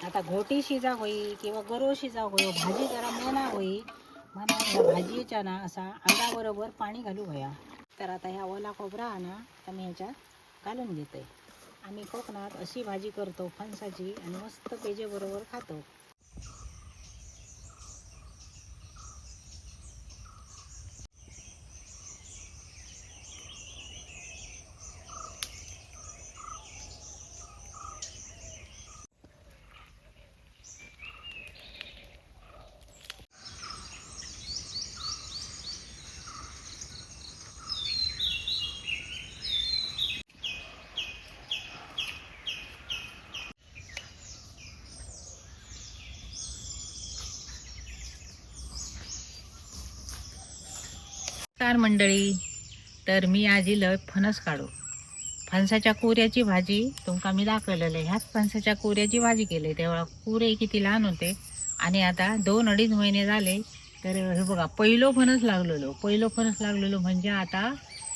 आता घोटी शिजाक होई किंवा गरो शिजाक होयो, भाजी जरा मेना होई म्हणून ह्या भाजयेच्या ना असा अंगाबरोबर पाणी घालू होया. तर आता ह्या ओला खोबरा ना आता मी ह्याच्यात घालून घेते. आम्ही कोकणात अशी भाजी करतो फणसाची आणि मस्त पेजेबरोबर खातो. नमस्कार मंडळी, तर मी आज इलय फणस काढू. फणसाच्या कोऱ्याची भाजी तुमका मी दाखवलेलं आहे. ह्याच फणसाच्या कोऱ्याची भाजी केली तेव्हा कुरे किती लहान होते आणि आता 2-2.5 महिने झाले. तर हे बघा, पहिलो फणस लागलेलो, पहिलो फणस लागलेलो म्हणजे आता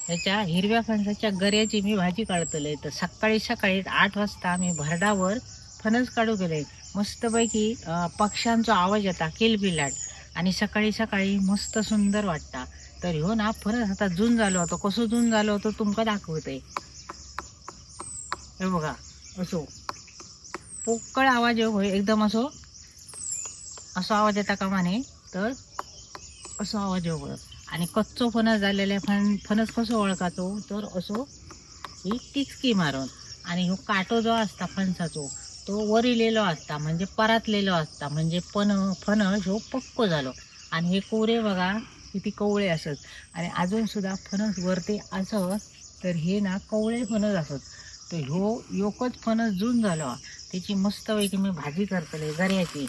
ह्याच्या हिरव्या फणसाच्या गऱ्याची मी भाजी काढतले. तर सकाळी सकाळी 8 वाजता मी भरडावर फणस काढू गेले. मस्तपैकी पक्ष्यांचा आवाज येता किलबिलाट आणि सकाळी सकाळी मस्त सुंदर वाटता. तर ह्यो ना फणस आता जून झालो होतो. कसं जून झालो होतो तुमका दाखवते. हे बघा, असो पोकळ आवाज येऊ होय, एकदम असो असो आवाज येता का माने, तर असो आवाज येऊ होय. आणि कच्चो फणस झालेले फणस कसो ओळखाचो, तर असो ही टिचकी मारून. आणि ह्यो काटो जो असता फणसाचो तो वर इलेलो असता, म्हणजे परातलेलो असता, म्हणजे फणस ह्यो पक्को झालो. आणि हे कोरे बघा किती कवळे असत आणि अजून सुद्धा फणस वरती असत, तर हे ना कवळे फणस असत. तर ह्यो एकच फणस जून झालो, त्याची मस्तपैकी मी भाजी करतले गऱ्याची.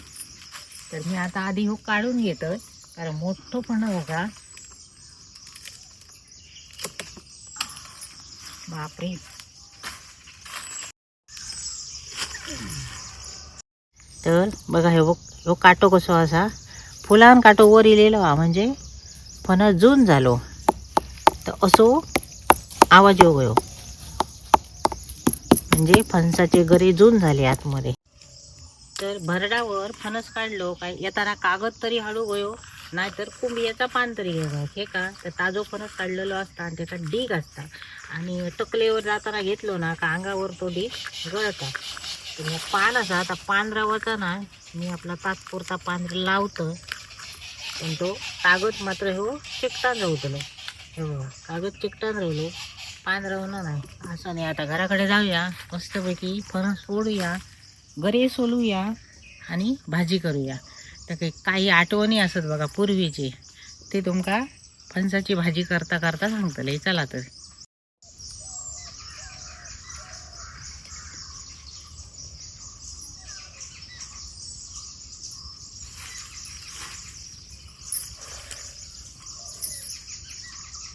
तर मी आता आधी ह्यो काढून घेतोय कारण मोठं फणस असा. बापरे. तर बघा हे बघ, ह्यो काटो कसो असा फुलान काटो वर इलेलो हा, म्हणजे फणस जून झालो. तर असो आवाज येऊ गयो, म्हणजे फणसाचे गरे जून झाले आतमध्ये. तर भरडावर फणस काढलो काय येताना कागद तरी हाडू गयो, नाहीतर कुंभियाचा पान तरी घेऊ. हे का तर ताजो फणस काढलेलो असता आणि त्याचा डीग असता आणि टकलेवर जाताना घेतलो ना का अंगावर तो डीग गळता. तर ह्या पान असा आता पान रवाचा ना मी आपला तात्पुरता पान लावतो, पण तो कागद मात्र हो चिकटान रावतलो. हे बघा कागद चिकटान रावलो, पान रवणार नाही. असं नाही, आता घराकडे जाऊया, मस्तपैकी फणस सोडूया, गरे सोलूया आणि भाजी करूया. तर काही आठवणी असत बघा पूर्वीची, ते तुमका फणसाची भाजी करता करता सांगतले. चला तर.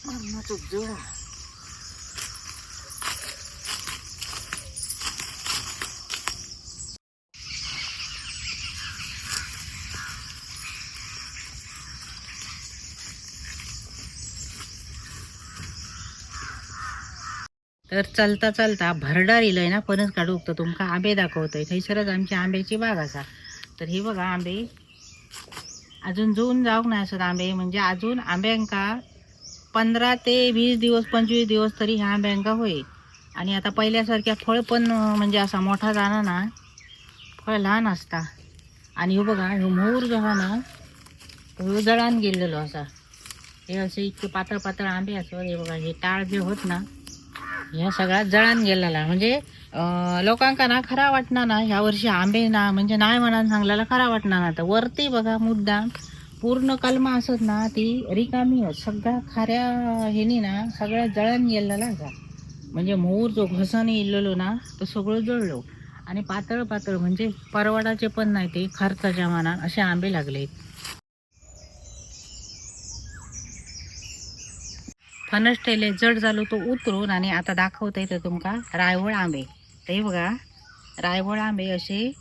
मरणाचं जोडा. तर चलता चलता भरडार इलय ना फणस काढूक, तर तुमका आंबे दाखवतोय. थंयसरच आमची आंब्याची बाग असा. तर हे बघा आंबे अजून जून जाऊक नाही असत आंबे, म्हणजे अजून आंब्यांका 15 ते 20 दिवस 25 दिवस तरी ह्या आंब्यांका होईल. आणि आता पहिल्यासारख्या फळ पण म्हणजे असा मोठा जाणार ना, फळ लहान असता. आणि ह्यो बघा ह्यो मोर जो हा ना ह्यो जळान गेलेलो असा. हे असे इतके पातळ पातळ आंबे असत. हे बघा हे टाळ जे होत ना ह्या सगळ्या जळान गेलेला, म्हणजे लोकांका ना खरा वाटणार ना ह्या वर्षी आंबे ना, म्हणजे नाही म्हणान सांगलेला खरा वाटणार ना. तर वरती बघा मुद्दाम पूर्ण कलमा असत ना ती रिकामी होत, सगळ्या खाऱ्या ह्यानी ना सगळ्या जळान गेलेला असा. म्हणजे मोर जो घसाने इल्लेलो ना तो सगळं जळलो आणि पातळ पातळ म्हणजे परवडाचे पण नाही ते खर्चाच्या मानान असे आंबे लागले. फणस ठेले जड झालो तो उतरून. आणि आता दाखवता येतं तुमका रायवळ आंबे. ते बघा रायवळ आंबे असे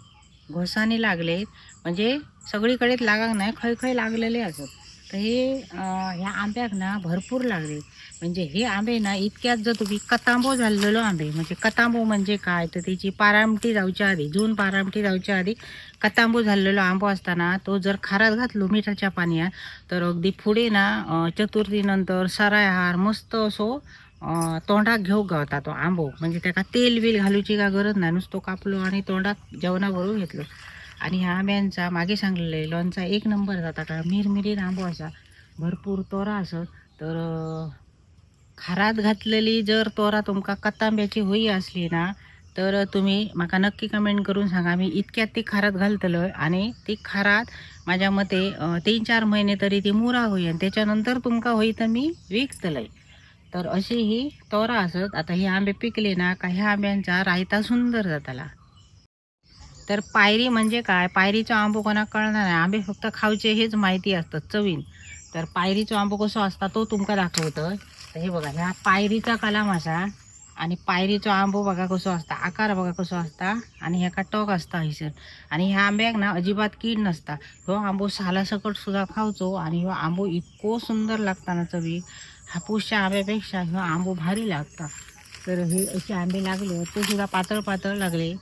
घोसाने लागले, म्हणजे सगळीकडेच लागाक नाही, खय खय लागलेले असत. तर हे ह्या आंब्याक ना भरपूर लागले. म्हणजे हे आंबे ना इतक्यात जर तुम्ही कतांबो झालेलो आंबे, म्हणजे कतांबो म्हणजे काय तर त्याची पारामटी जावच्या आधी, जून पारामटी जावच्या आधी कतांबो झालेलो आंबो असताना तो जर खारात घातलो मिठाच्या पाण्यात तर अगदी पुढे ना चतुर्थीनंतर सरायहार मस्त असो तोंडाक घेऊ गावता तो आंबो. म्हणजे त्याका तेल बिल घालूची का गरज नाही, नुसतो कापलो आणि तोंडात जेवणाबरोबर घेतलो. आणि ह्या आंब्यांचा मागे सांगलेलं लोणचा एक नंबर जाता, कारण मिरमिरीत आंबो असा भरपूर तोरा असत. तर खारात घातलेली जर तोरा तुमका कतांब्याची होई असली ना तर तुम्ही म्हाका नक्की कमेंट करून सांगा. मी इतक्यात ती खारात घालतलोय आणि ती खारात माझ्या मते 3-4 महिने तरी ती मुरा होई आणि त्याच्यानंतर तुमका होई तर मी विकतलय. तर अशी ही तोरा असत. आता ही आंबे पिकले ना का ह्या आंब्यांचा रायता सुंदर जाताला. तर पायरी म्हणजे काय, पायरीचा आंबो कोणाक कळणार नाही, आंबे फक्त खावचे हेच माहिती असतं चवीन. तर पायरीचो आंबो कसो असता तो तुमका दाखवतो. तर हे बघा ह्या पायरीचा कलाम असा आणि पायरीचो आंबो बघा कसो असता, आकार बघा कसो असता आणि ह्याका टोक असता हयसर. आणि ह्या आंब्याक ना अजिबात कीड नसता. ह्यो आंबो सालासकट सुद्धा खावचो आणि ह्यो आंबो इतको सुंदर लागता ना चवीक, हापूसच्या आंब्यापेक्षा ह्यो आंबो भारी लागता. तर हे असे आंबे लागले ते सुद्धा पातळ पातळ लागले.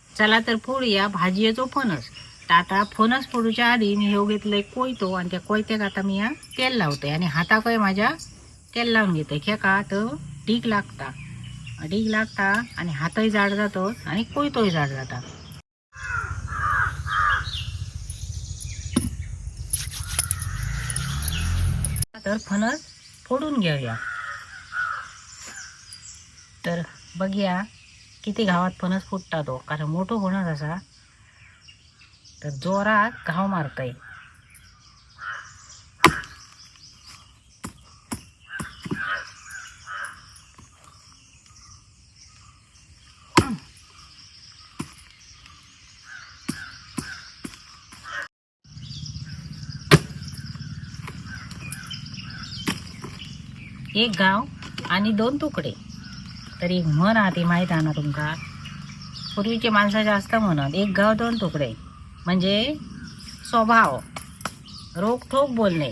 चला तर फोडूया भाजयेचो फणस. तर आता फणस फोडूच्या आधी मी हे घेतलंय कोयतो आणि त्या कोयत्याक आता मी या तेल लावतोय आणि हाताकय माझ्या तेल लावून घेतोय. खेका तर ढीक लागता, ढीक लागता आणि हातही जाड जातो आणि कोयतोय जाड जाता. तर फणस फोडून घेऊया. तर बघूया किती घावात फणस फुटता तो, कारण मोठो फणस असा तर जोरात घाव मारतय. एक गाव आणि 2 तुकडे. तरी म्हण आहा ती माहीत आहा ना तुमका, पूर्वीची माणसं जास्त म्हणत एक गाव 2 तुकडे, म्हणजे स्वभाव रोखठोक बोलणे.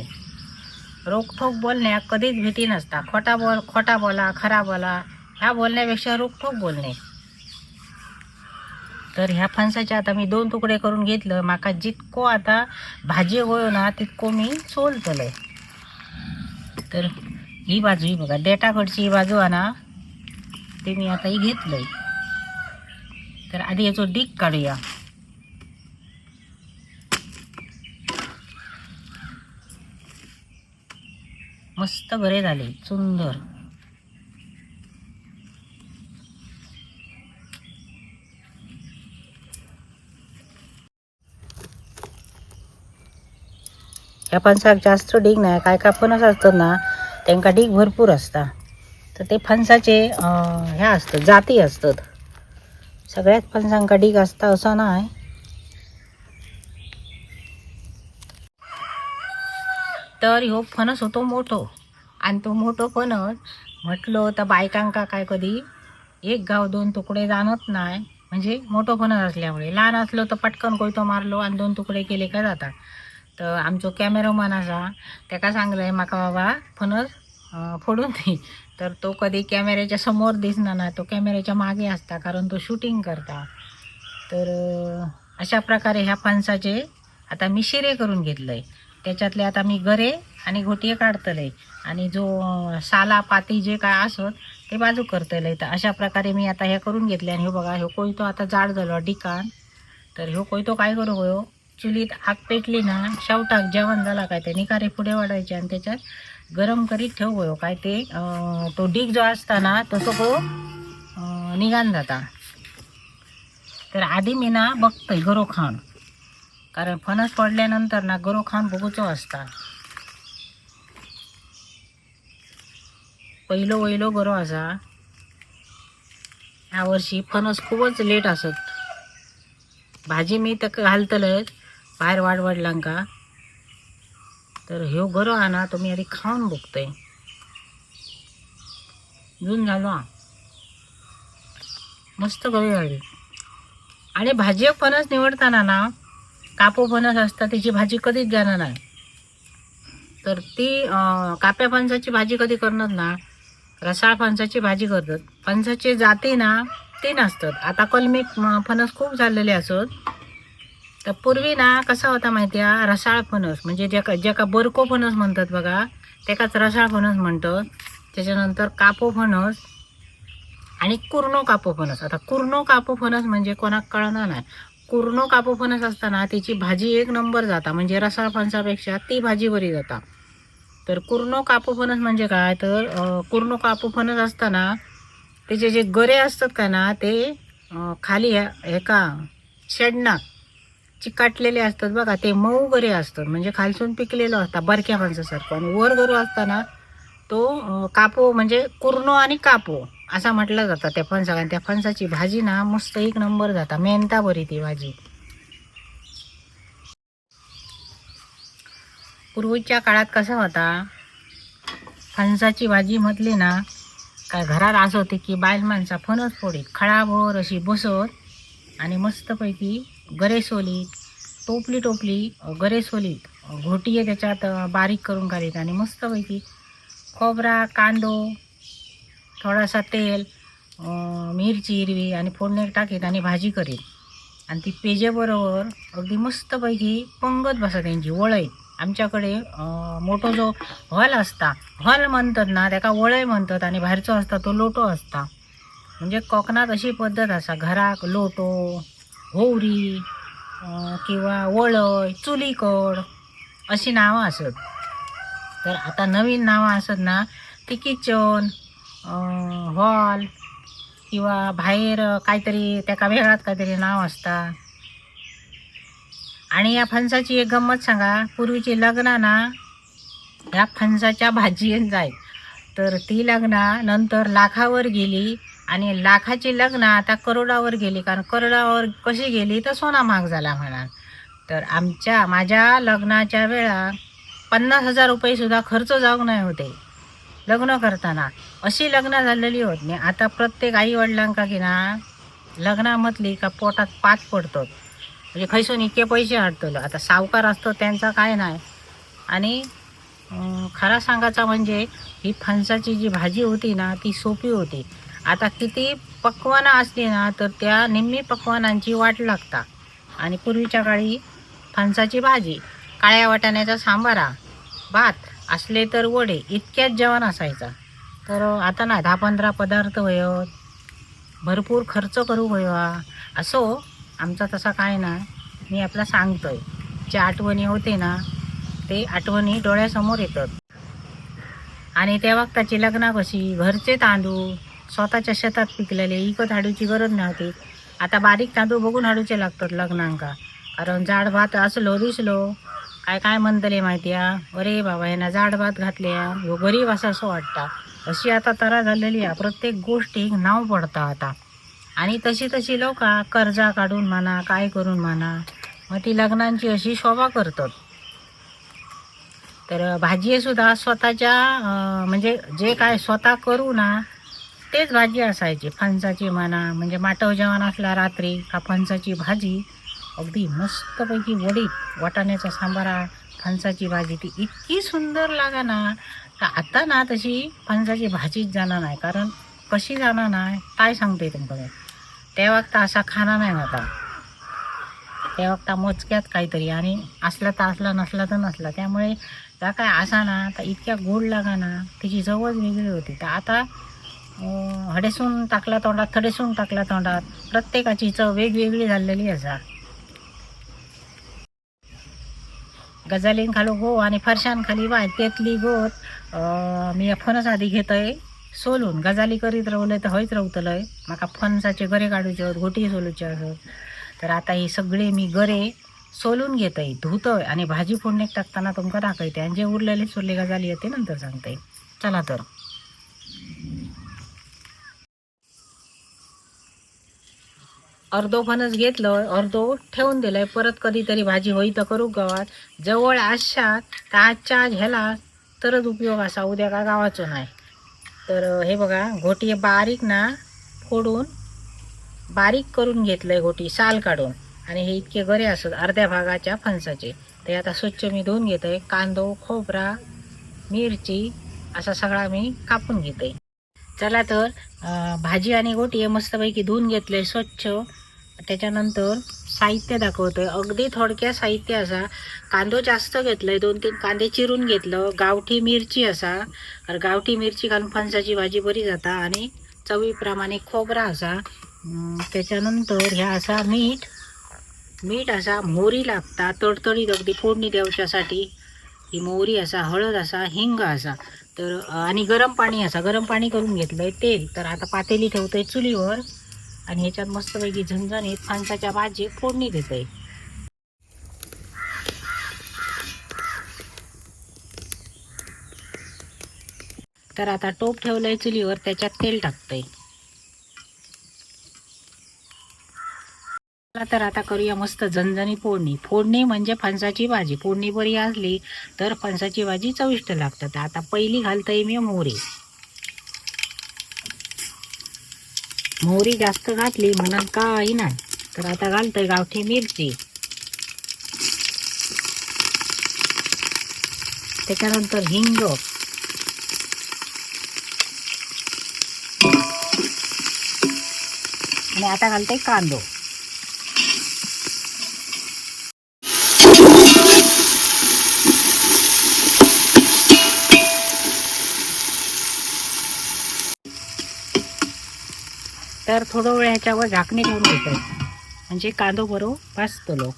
रोखठोक बोलण्यात कधीच भीती नसता. खोटा बोल, खोटा बोला खरा बोला ह्या बोलण्यापेक्षा रोखठोक बोलणे. तर ह्या फणसाचे आता मी 2 तुकडे करून घेतलं. माका जितको आता भाजी होयो ना तितको मी सोलतलय. तर ही बाजू ही बघा देठाकडची ही बाजू आहे ना ते मी आता ही घेतलंय. तर आधी याचो डीक काढूया. मस्त बरे झाले सुंदर. ह्या फणसाक जास्त डीक नाही, काय काय फणस असतात ना त्यांका डीक भरपूर असता. तर ते फणसाचे ह्या असतात जाती असतात, सगळ्याच फणसांका डीक असता असं नाही. तर ह्यो फणस होतो मोठो आणि तो मोठो फणस म्हटलो तर बायकांका काय कधी एक गाव 2 तुकडे जाणत नाही, म्हणजे मोठो फणस असल्यामुळे. लहान असलो तर पटकन कोयतो मारलो आणि 2 तुकडे केले का जातात. तर आमचो कॅमेरामॅन असा त्याका सांगलंय माका बाबा फणस फोडून दे, तर तो कधी कॅमेऱ्याच्या समोर दिसणार ना, तो कॅमेऱ्याच्या मागे असता कारण तो शूटिंग करता. तर अशा प्रकारे ह्या फणसाचे आता मी शिरे करून घेतलंय. त्याच्यातले आता मी गरे आणि घोटिये काढतले आणि जो साला पाती जे काय असत ते बाजू करतले. तर अशा प्रकारे मी आता हे करून घेतले. आणि हो बघा ह्यो कोयतो आता जाड झालो डिकान. तर ह्यो कोयतो काय करू होयो, चुलीत आग पेटली ना शेवटाक जेवण झाला काय ते निकारे पुढे वाढायचे आणि त्याच्यात गरम करीत ठेवू होयो काय ते तो डीक जो असता ना तो सगळो निघान जाता. तर आधी मी ना बघतोय गरो खाऊन, कारण फणस पडल्यानंतर ना गरो खाऊन बघूचो असता. पहिलो वयलो गरो असा. ह्या वर्षी फणस खूपच लेट असत. भाजी मी तर घालतलंच, बाहेर वाडवडलांका. तर ह्यो गरो हा ना तो मी आधी खाऊन बघतोय. जून झालो हा. मस्त गरी झाली. आणि भाजी फणस निवडताना ना कापो फणस असता त्याची भाजी कधीच जाणार नाही. तर ती काप्या फणसाची भाजी कधी करणार ना, रसाळ फणसाची भाजी करतात. फणसाचे जाती ना तीन असतात. आता कलमी फणस खूप झालेले असत. तर पूर्वी ना कसा होता माहिती आहे, रसाळ फणस म्हणजे ज्याका ज्याका बरको फणस म्हणतात बघा, त्याकाच रसाळ फणस म्हणतात. त्याच्यानंतर कापो फणस आणि कुर्नो कापो फणस. आता कुर्नो कापो फणस म्हणजे कोणाक कळणार नाही. कुर्नो कापो फणस असताना त्याची भाजी एक नंबर जाता, म्हणजे रसाळ फणसापेक्षा ती भाजी बरी जाता. तर कुर्नो कापो फणस म्हणजे काय, तर कुर्नो कापो फणस असताना त्याचे जे गरे असतात का ना ते खाली हेका शेडनाक चिकाटलेले असतात बघा, ते मऊ गरे असतात, म्हणजे खालसून पिकलेलं असतात बरक्या फणसासारखं. आणि वर गरू असताना तो कापो म्हणजे कुर्नो आणि कापो असा म्हटला जाता त्या फणसाक. आणि त्या फणसाची भाजी ना मस्त एक नंबर जाता, मेहनता बरी ती भाजी. पूर्वीच्या काळात कसा होता, फणसाची भाजी म्हटली ना काय घरात असं होते की बायल माणसा फणस फोडीत खळाभर अशी बसत आणि मस्तपैकी गरे सोलीत, टोपली टोपली गरे सोलीत, घोटी त्याच्यात बारीक करून घालीत आणि मस्तपैकी खोबरा कांदो थोडासा तेल मिरची हिरवी आणि फोडणी टाकीत आणि भाजी करीत. आणि ती पेजेबरोबर अगदी मस्तपैकी पंगत बसा त्यांची वळईत. आमच्याकडे मोठो जो हॉल असता, हॉल म्हणतात ना त्याका वळय म्हणतात, आणि बाहेरचो असता तो लोटो असता. म्हणजे कोकणात अशी पद्धत आसा, घराक लोटो होवरी किंवा वळय चुलीकड अशी नावां आसत. तर आता नवीन नावां आसत ना ती किचन हॉल किंवा बाहेर काहीतरी त्याका वेगळाच काहीतरी नाव असता. आणि या फणसाची एक गंमत सांगा, पूर्वीची लग्न ना ह्या फणसाच्या भाजीयेन जायत. तर ती लग्ना नंतर लाखावर गेली आणि लाखाची लग्न आता करोडावर गेली. कारण करोडावर कशी गेली तर सोना महाग झाला म्हणा. तर आमच्या माझ्या लग्नाच्या वेळा 50,000 रुपयेसुद्धा खर्च जाऊ नाही होते लग्न करताना, अशी लग्न झालेली होत नाही. आता प्रत्येक आई वडिलांका की ना लग्नामधली का पोटात पात पडतात, म्हणजे खैसून इतके पैसे हाडतलो. आता सावकार असतो त्यांचा काय नाही. आणि खरा सांगायचा म्हणजे ही फणसाची जी भाजी होती ना ती सोपी होती. आता किती पक्वानं असली ना तर त्या निम्मी पक्वानांची वाट लागता. आणि पूर्वीच्या काळी फणसाची भाजी, काळ्या वाटाण्याचा सांबारा, भात असले तर वडे, इतक्याच जेवण असायचा. तर आता ना 10-15 पदार्थ होयत, भरपूर खर्च करू होय. असो आमचा तसा काय ना, मी आपला सांगतोय जे आठवणी होते ना ते आठवणी डोळ्यासमोर येतात. आणि त्या वक्ताची लग्न कशी, घरचे तांदूळ स्वतःच्या शेतात पिकलेले, इकत हाडूची गरज नव्हती. आता बारीक तांदूळ बघून हाडूचे लागतात लग्नांका, कारण जाड भात असलो दिसलो काय काय म्हणतले माहिती आहे, अरे बाबा ह्यांना जाड भात घातले ह्यो गरीब असा असं वाटता. अशी आता तरा झालेली आहे, प्रत्येक गोष्टीक नाव पडता आता. आणि तशी तशी लोक कर्जा काढून म्हणा काय करून म्हणा मग ती लग्नांची अशी शोभा करतात. तर भाजीसुद्धा स्वतःच्या म्हणजे जे काय स्वतः करू ना तेच भाजी असायची. फणसाची म्हणा, म्हणजे माटव जेवण असला रात्री का फणसाची भाजी अगदी मस्तपैकी वडीत वाटाण्याचा सांबारा फणसाची भाजी ती इतकी सुंदर लागा ना. तर आता ना तशी फणसाची भाजीच जाणार नाही. कारण कशी जाणार नाही काय सांगते तुमका. त्या वक्ता असा खाना नाही होता, त्या वक्ता मोजक्यात काहीतरी, आणि असला तर असला नसला तर नसला. त्यामुळे त्या काय असा ना तर इतक्या गोड लागा ना त्याची चवच वेगळी होती. तर आता हडेसून टाकला तोंडात थडेसून टाकला तोंडात, प्रत्येकाची चव वेगवेगळी झालेली असा. गजालीन खालो गो आणि फरशान खाली बाय त्यातली गोत मी फणस आधी घेतय सोलून. गजाली करीत रावले तर हयच रावतलय, म्हाका फणसाचे गरे काडूचे आहेत, गोटी सोलूचे आसत. तर आता ही सगळे मी गरे सोलून घेतय, धुतय आणि भाजी फोडणीक टाकताना तुमका दाखयते. आणि जे उरलेले सोलले गजाली येते नंतर सांगते. चला तर अर्धो फणस घेतलं, अर्धो ठेवून दिलंय, परत कधीतरी भाजी होई तर करू गावात. जवळ आशात तर आजच्या आज ह्याला तरच उपयोग असा, उद्या का गावाचो नाही. तर हे बघा घोटी बारीक ना फोडून बारीक करून घेतलंय घोटी साल काढून. आणि हे इतके गरे असत अर्ध्या भागाच्या फणसाचे. ते आता स्वच्छ मी धुवून घेतोय. कांदो, खोबरा, मिरची असा सगळा मी कापून घेते. चला तर भाजी आणि गोटी हे मस्तपैकी धुवून घेतले स्वच्छ. त्याच्यानंतर साहित्य दाखवतोय. अगदी थोडक्या साहित्य असा. कांदो जास्त घेतलाय, 2-3 कांदे चिरून घेतलं. गावठी मिरची असा, कारण गावठी मिरची घालून फणसाची भाजी बरी जाता. आणि चवीप्रमाणे खोबरा असा. त्याच्यानंतर ह्या असा मीठ, मीठ असा, मोहरी लागता तडतडीत अगदी फोडणी द्यावच्यासाठी ही मोहरी असा, हळद असा, हिंग असा. तर आणि गरम पाणी असा, गरम पाणी करून घेतलंय, तेल. तर आता पातेली ठेवतोय चुलीवर आणि ह्याच्यात मस्तपैकी झणझणीत फणसाच्या भाजी फोडणी देतोय. तर आता टोप ठेवलंय चुलीवर, त्याच्यात तेल टाकतोय. चला तर आता करूया मस्त झणझणी फोडणी. फोडणी म्हणजे फणसाची भाजी. फोडणी बरी असली तर फणसाची भाजी चविष्ट लागतात. आता पहिली घालतोय मी मोहरी. मोहरी जास्त घातली म्हणून काही नाही. तर आता घालतोय गावठी मिरची. त्याच्यानंतर हिंग. आणि आता घालतोय कांदो. तर थोडं वेळ ह्याच्यावर झाकणी ठेवून घेतोय, म्हणजे कांदो बरो भाजतलो.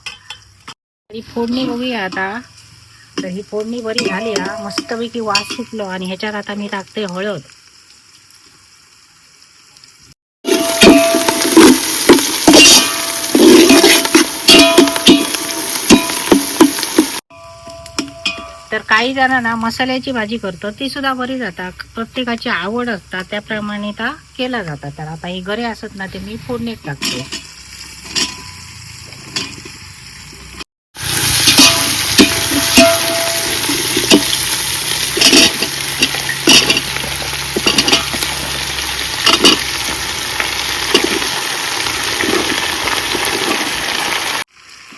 ही फोडणी बघूया आता. तर ही फोडणी बरी झाली हा, मस्तपैकी वास सुटलो. आणि ह्याच्यात आता मी टाकते हळद. तर काही जणांना मसाल्याची भाजी करतो, ती सुद्धा बरी जातात. प्रत्येकाची आवड असतात, त्याप्रमाणे ता केला जातात. तर आता ही गरे असत ना ते मी फोडणीत टाकते.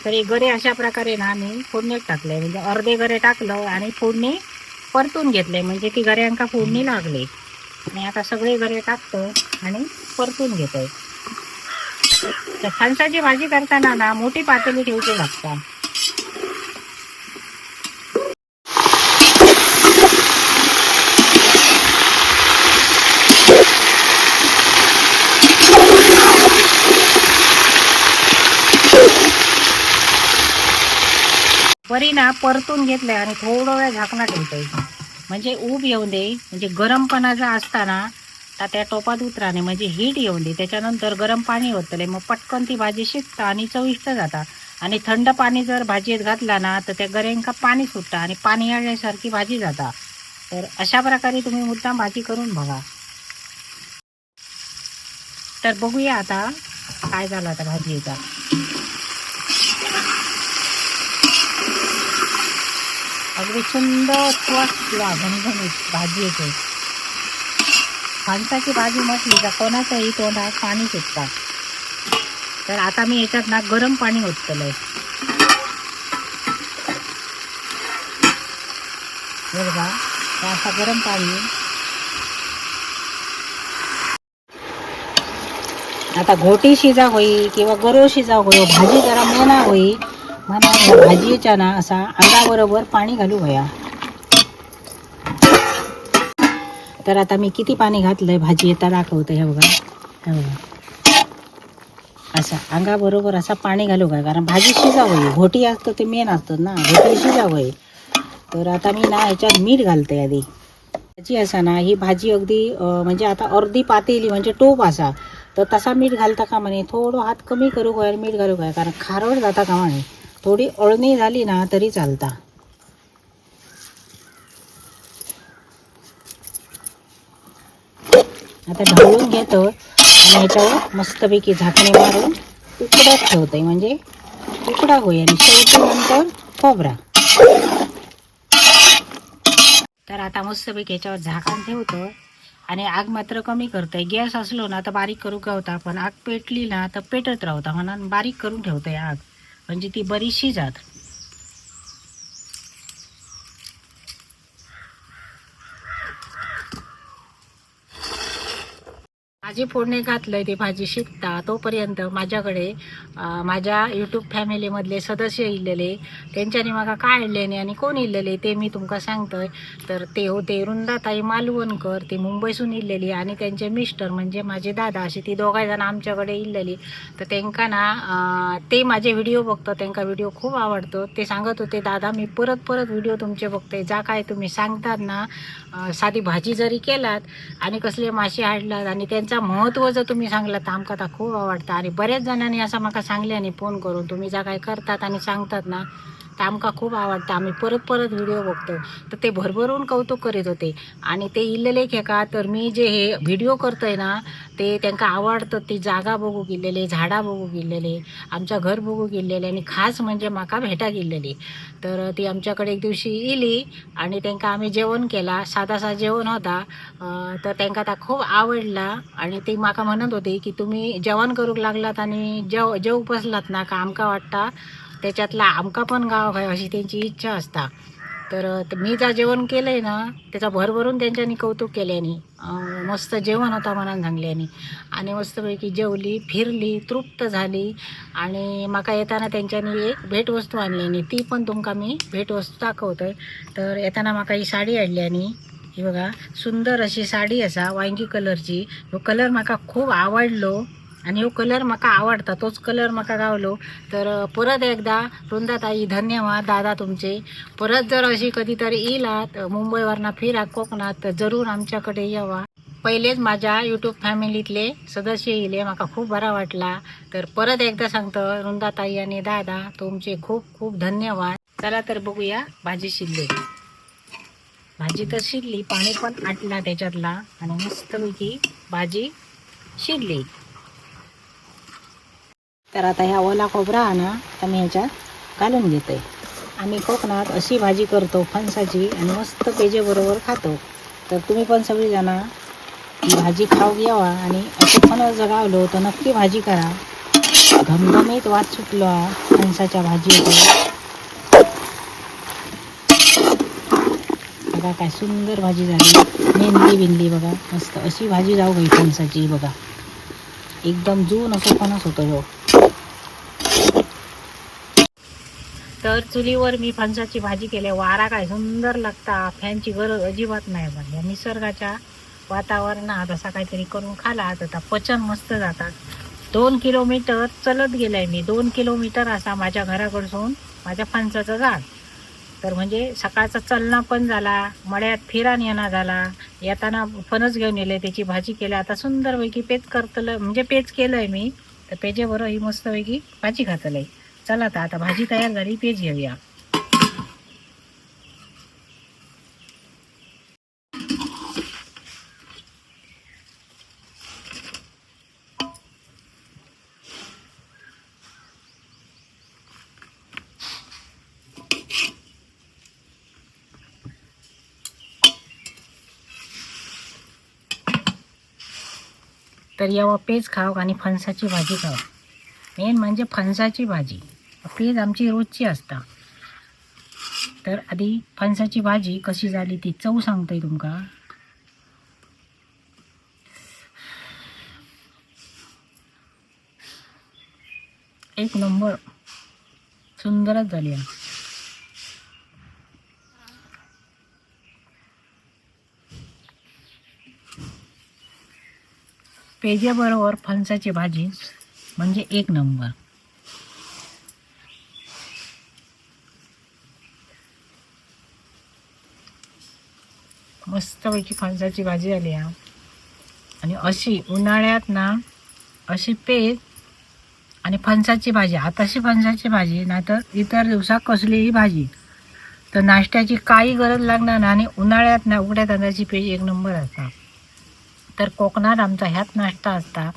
तर हे गरे अशा प्रकारे ना मी फोडणीत टाकले, म्हणजे अर्धे गरे टाकलं आणि फोडणी परतून घेतले, म्हणजे ती गऱ्यांका फोडणी लागली. आणि आता सगळे गरे टाकतो आणि परतून घेतोय. तर फणसाची भाजी करताना ना मोठी पातेली ठेवची लागतात. बरी ना परतून घेतले आणि थोडं वेळ झाकणा ठेवतोय, म्हणजे ऊब येऊन दे. म्हणजे गरमपणा जर असताना तर त्या टोपात उतराने म्हणजे हीट येऊन दे. त्याच्यानंतर गरम पाणी ओतले मग पटकन ती भाजी शिजता आणि चविष्ट जाता. आणि थंड पाणी जर भाजीत घातला ना तर त्या गऱ्यांका पाणी सुटतं आणि पाणी आल्यासारखी भाजी जाता. तर अशा प्रकारे तुम्ही मुद्दाम भाजी करून बघा. तर बघूया आता काय झालं आता भाजीचा. अगदी सुंदर सुवासला घणघणीत भाजी येते. फणसाची भाजी म्हटली तर कोणाच्याही तोंडात पाणी सुटतात. तर आता मी याच्यात ना गरम पाणी ओततलंय. हे बघा, हे असं गरम पाणी. आता घोटी शिजा होई किंवा गरो शिजा होई, भाजी जरा मोना होई म्हणा ह्या भाजीच्या ना असा अंगाबरोबर पाणी घालू होया. तर आता मी किती पाणी घातलंय भाजी येता दाखवते. हे बघा, हे बघा, असा अंगाबरोबर असा पाणी घालू काय, कारण भाजी शिजावं. घोटी असतं ते मेन असतं ना, घोटी शिजावं. तर आता मी ना ह्याच्यात मीठ घालते आधी. भाजी असा ना ही भाजी अगदी म्हणजे आता अर्धी पातेली म्हणजे टोप असा, तर तसा मीठ घालता का म्हणे थोडं हात कमी करू काय मीठ घालू काय, कारण खारवट जाता का म्हणे. थोडी अळणी झाली ना तरी चालता. आता ढवळून घेतो आणि ह्याच्यावर मस्तपैकी झाकणी मारून उकडत ठेवतोय, म्हणजे उकडा होई आणि शेवटी नंतर खोबरा. तर आता मस्तपैकी ह्याच्यावर झाकण ठेवतो आणि आग मात्र कमी करतोय. गॅस असलो ना तर बारीक करू गावता, पण आग पेटली ना तर पेटत राहता, म्हणून बारीक करून ठेवतोय आग, म्हणजे ती बरीचशी जात. भाजी फोडणी घातलंय, ती भाजी शिजता तोपर्यंत माझ्याकडे माझ्या यूट्यूब फॅमिलीमधले सदस्य इलेले, त्यांच्यानी माका काय आणले आणि कोण इलेले ते मी तुमका सांगतोय. तर ते होते रुंदाताई मालवणकर, ती मुंबईसून इलेली आणि त्यांचे मिस्टर म्हणजे माझे दादा, अशी ती दोघा जण आमच्याकडे इलेली. तर त्यांका ना ते माझे व्हिडिओ बघतो, त्यांका व्हिडिओ खूप आवडतो. ते सांगत होते दादा मी परत परत व्हिडिओ तुमचे बघते, जा काय तुम्ही सांगतात ना साधी भाजी जरी केलात आणि कसले मासे हाडलात आणि त्यांचा महत्त्व जर तुम्ही सांगलात तर आमका तर खूप आवडतं. आणि बऱ्याच जणांनी असं माका सांगल्यानी फोन करून, तुम्ही ज्या काय करतात आणि सांगतात ना तर आमका खूप आवडतं, आम्ही परत परत व्हिडिओ बघतो. तर ते भरभरून कौतुक करीत होते. आणि ते इल्लेले का तर मी जे हे व्हिडिओ करतोय ना ते त्यांना आवडतं, ती जागा बघू गेलेले, झाडा बघू गेलेले, आमचं घर बघू गेलेले आणि खास म्हणजे माका भेटा गेलेली. तर ती आमच्याकडे एक दिवशी इली आणि त्यांका आम्ही जेवण केला, साधासा जेवण होता. तर त्यांका ता खूप आवडला आणि ती माका म्हणत होती की तुम्ही जेवण करूक लागलात आणि जेव बसलात ना का आमका वाटता त्याच्यातला आमका पण गाव आहे अशी त्यांची इच्छा असता. तर मी ज्या जेवण केलं आहे ना त्याचा भरभरून त्यांच्यानी कौतुक केल्यानी, मस्त जेवण होता म्हणून सांगल्यानी आणि मस्तपैकी जेवली फिरली तृप्त झाली. आणि माका येताना त्यांच्यानी एक भेटवस्तू आणली आणि ती पण तुमका मी भेटवस्तू दाखवतोय. तर येताना माका ही साडी आणली आणि ही बघा सुंदर अशी साडी असा वांगी कलरची. ह्यो कलर माका खूप आवडलो आणि ह्यो कलर माका आवडता, तोच कलर माका गावलो. तर परत एकदा वृंदाताई धन्यवाद, दादा तुमचे. परत जर अशी कधीतरी येलात मुंबईवरनं फिरा कोकणात तर जरूर आमच्याकडे यावा. पहिलेच माझ्या यूट्यूब फॅमिलीतले सदस्य येले, माका खूप बरा वाटला. तर परत एकदा सांगतो वृंदाताई आणि दादा तुमचे खूप खूप धन्यवाद. चला तर बघूया भाजी शिजली. भाजी तर शिजली, पाणी पण आटला त्याच्यातला आणि मस्तपैकी भाजी शिजली. तर आता ह्या ओला खोबरा ना तर मी ह्याच्यात घालून घेते. आम्ही कोकणात अशी भाजी करतो फणसाची आणि मस्त पेजेबरोबर खातो. तर तुम्ही पण सगळीजणं ही भाजी खाऊ घ्यावा आणि असं फणस जर गावलो तर नक्की भाजी करा. घमघमीत वास सुटलो फणसाच्या भाजीचा. बघा काय सुंदर भाजी झाली, मेंदली बिंदली बघा मस्त अशी भाजी जाऊ गई फणसाची. बघा एकदम जून असं फणस होतं ह्यो. तर चुलीवर मी फणसाची भाजी केली, वारा काय सुंदर लागता, फॅनची गरज अजिबात नाही. म्हणजे निसर्गाच्या वातावरणात असा काहीतरी करून खाला तर पचन मस्त जातात. 2 किलोमीटर चलत गेलाय मी, 2 किलोमीटर असा माझ्या घराकडसून माझ्या फणसाचं झाड. तर म्हणजे सकाळचा चलणं पण झाला, मळ्यात फिरान येणं झाला, येताना फणस घेऊन येले, त्याची भाजी केली. आता सुंदरपैकी पेज करतलं, म्हणजे पेज केलं आहे मी, तर पेजेबरोबर ही मस्तपैकी भाजी खातलंय. चला तर आता भाजी तयार झाली, पेज घेऊया. तर यावा पेज खाव आणि फणसाची भाजी खाव. मेन म्हणजे फणसाची भाजी, पेज आमची रोजची असता. तर आधी फणसाची भाजी कशी झाली ती चव सांगतोय तुमका. एक नंबर सुंदरच झाली आहे. पेजेबरोबर फणसाची भाजी म्हणजे एक नंबर. मस्तपैकी फणसाची भाजी झाली आहे. आणि अशी उन्हाळ्यात ना अशी पेज आणि फणसाची भाजी, आताशी फणसाची भाजी, नाहीतर इतर दिवसात कसलीही भाजी, तर नाश्त्याची काही गरज लागणार नाही. आणि उन्हाळ्यात ना उघड्या तांदळाची पेज एक नंबर असतात. तर कोकणात आमचा ह्यात नाश्ता असता.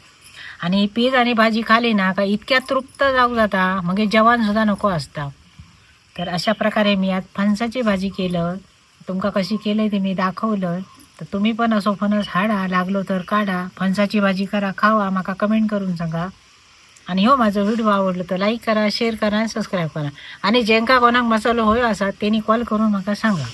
आणि पीज आणि भाजी खाली ना का इतक्या तृप्त जाऊ जाता, मग जेवण सुद्धा नको असता. तर अशा प्रकारे मी आज फणसाची भाजी केलं. तुमका कशी केलं ते मी दाखवलं. तर तुम्ही पण असो फणस हाडा, लागलो तर काढा, फणसाची भाजी करा, खावा, माका कमेंट करून सांगा. आणि हो, माझं व्हिडिओ आवडलं तर लाईक करा, शेअर करा आणि सबस्क्राईब करा. आणि जेंका कोणाक मसालो होयो असा त्यांनी कॉल करून माका सांगा.